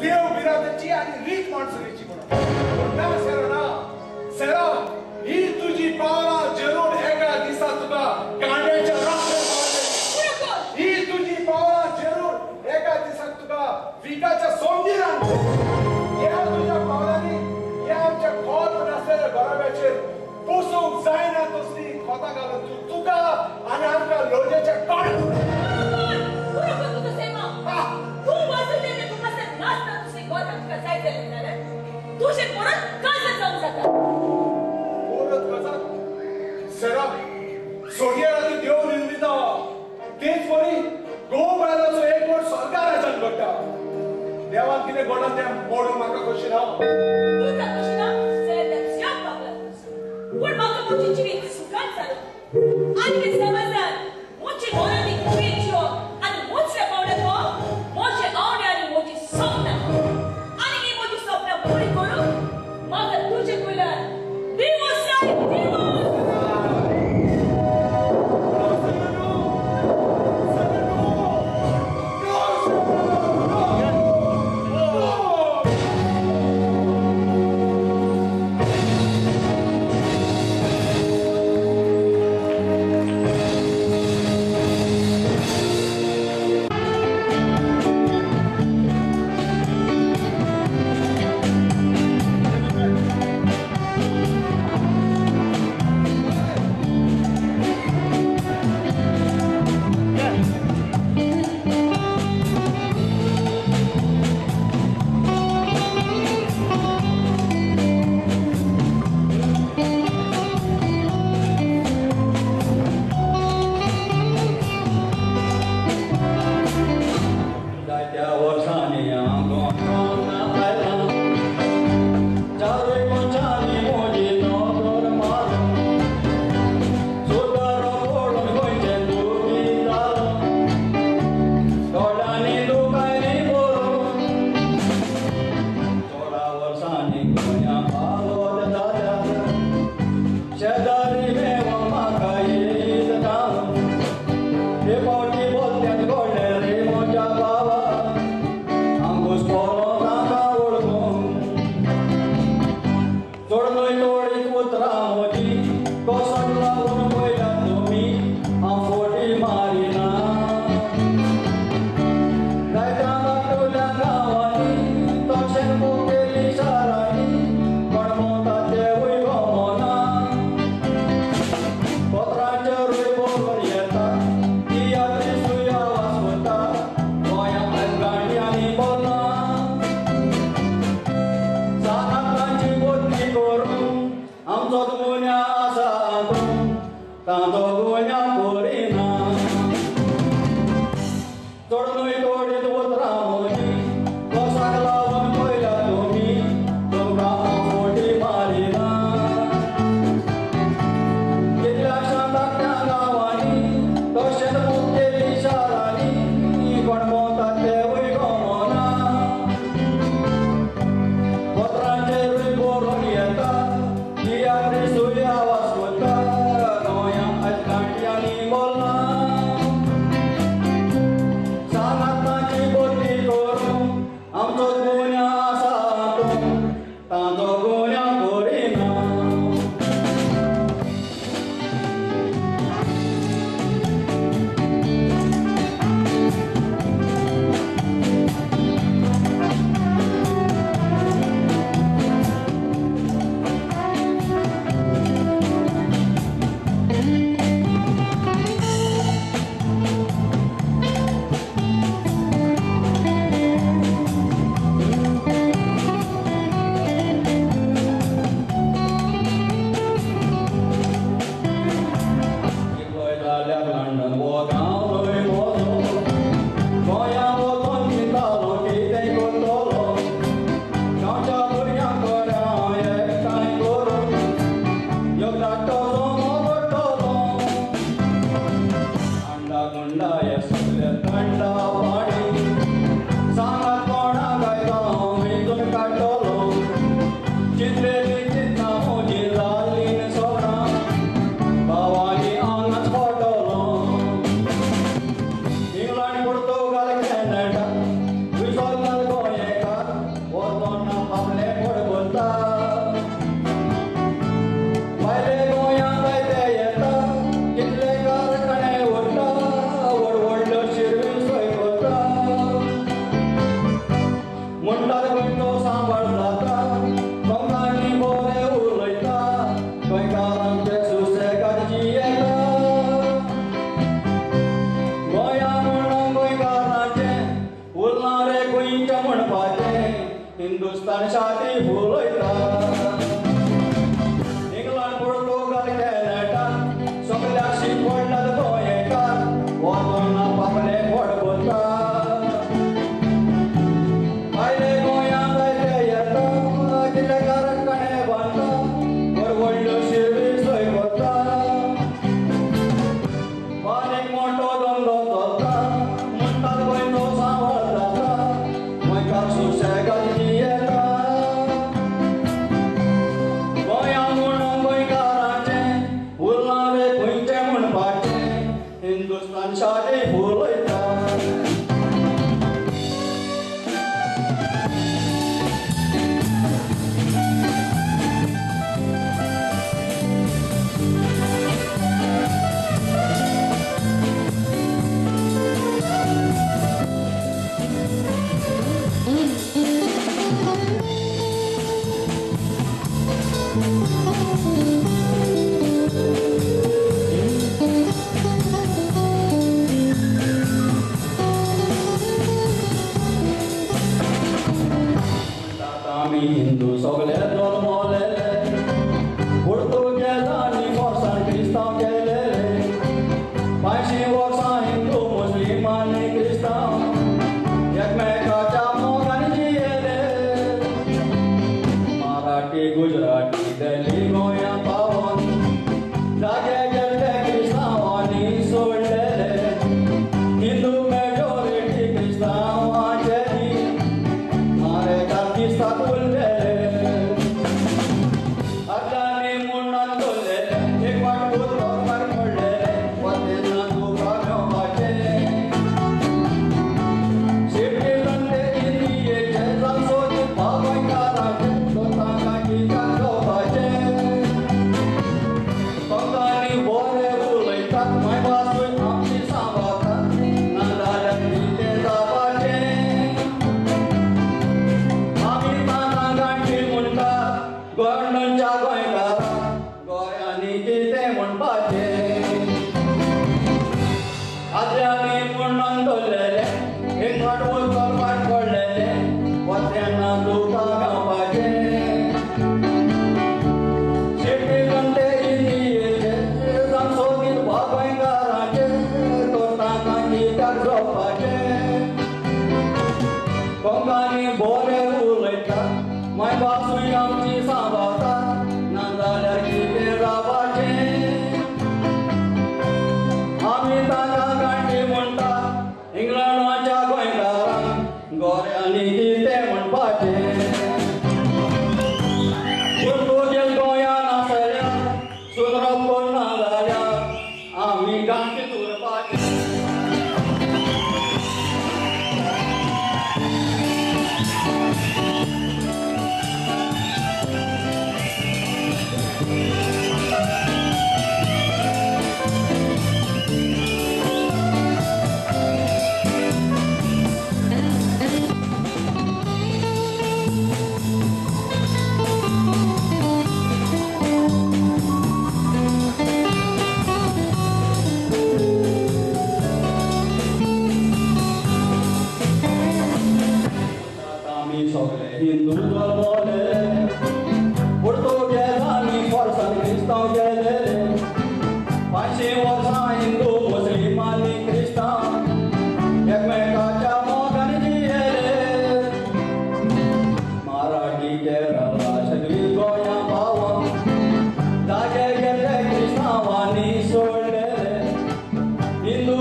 देव बिरादची आनी रीत माणसुरीची म्हणून. पूण ना सेरा, ना सेरा, ही तुजी पावलां जरूर एका दिसा तुका कांड्याच्या राखण पावतली. ही तुजी पावलां जरूर एका दिसाक तुका विकाच्या सोंगीर ह्या तुज्या पावलांनी ह्या आमच्या खोत नासलेल्या घराब्याचेर पोसूंक जायना तसली खोतां घालून तूं तुका आनी आमकां लोजेच्या काळ. तुझे परत काजल जावंक जाता. परत काजल? सेरा, सोडया राती देव निर्मिता तेच परी गोव बायलाचो एक वट स्वर्गा राज्यान घडटा. देवान कितें घडला तें मोडूंक म्हाका कशी ना. तुका कशी ना जाल्यार that's your problem. पूण म्हाका म्हजें जिवीत सुखान जालां आनी ते समाजान म्हजे मनांनी कुयेच्यो आनी मोचल्या पावल्या तो म्हजे आवडे आनी म्हजी सपनां आनी ही म्हजी सपनां पुरी करूंक म्हाका तुजे कडल्यान दिवस जाय, दिवस. I खंयचें म्हणपाचें हिंदुस्तान शाती फुलयता इंग्लंड पुर्तुगाल कॅनडा सगल्याक शिकवडलात गोंयकार वचून आपले पोट भरता आयले गोंयांत जायते येता कितले कारखाने बांदता व्हड व्हडल्यो शिर्विसोय करता बारीक मोटो धंदो चलता म्हणटात गोंयचो सांवार जाता गोंयकार सुशेगाद जियेता गोंया म्हणून गोंयकाराचें उरलां रे खंयचें म्हणपाचें हिंदुस्तान शाती फुलयता आमी हिंदू सगळे जल्मलेले पुर्तुगेजांनी फोर्सान क्रिस्तांव केलेले 500 वर्सां हिंदू मुस्लीम आनी क्रिस्तांव एकमेकाच्या मोगान जियेले मराठी गुजराती दिल्ली गोंया पावोन जागे गेल्ले क्रिस्तांवांनी सोडलेले हिंदू मेजॉरिटी क्रिस्तांवांचेली मारे दिसतात उरलेले आदल्यांनी म्हणून दवरलेले एक वाट उदकार पडलेले वतेना तुका मेवपाचें शिपटी धंदे इंदियेचे जावं सोदपा गोंयकाराचें तो तांकां कित्याक जावपाचें कोंकणी बरें उलयतात मायभासूय आमची सांबाळतात नाजाल्यार कितें जावपाचें आमी तांकां गांठी म्हणटा गोंयच्या गोंयकारा गोंयांनी कितें म्हणपाचें आदल्यांनी म्हणून दवरलेलें एक फाट उतर फाट पडलेलें वतेना तुका मेवपाचें शिपटी धंदे इंदियेचे जावं सोदीत गोंयकाराचें तर तांकां कित्याक जावपाचें कोंकणी बरें उलयता मायभासूय आमची सांबाळता नाजाल्यार कितें जावपाचें आमी तांकां गांठी म्हणटा इंग्लंडाच्या गोंयकारांक गोऱ्यांनी कितें म्हणपाचें पुर्तुगेज गोंयांत आसल्यार सुदरप ना जाल्यार आमी गांठीत उरपाचें. आमी सगळे हिंदू जल्मलेले पुर्तुगेजांनी फोर्सान क्रिस्तांव केलेले 500 वर्सां हिंदू मुस्लीम आनी क्रिस्तांव एकमेकाच्या मोगान जियेले मराठी केरळा सगळी गोंया पावोन जागे गेल्ले क्रिस्तांवांनी सोडलेले हिंदू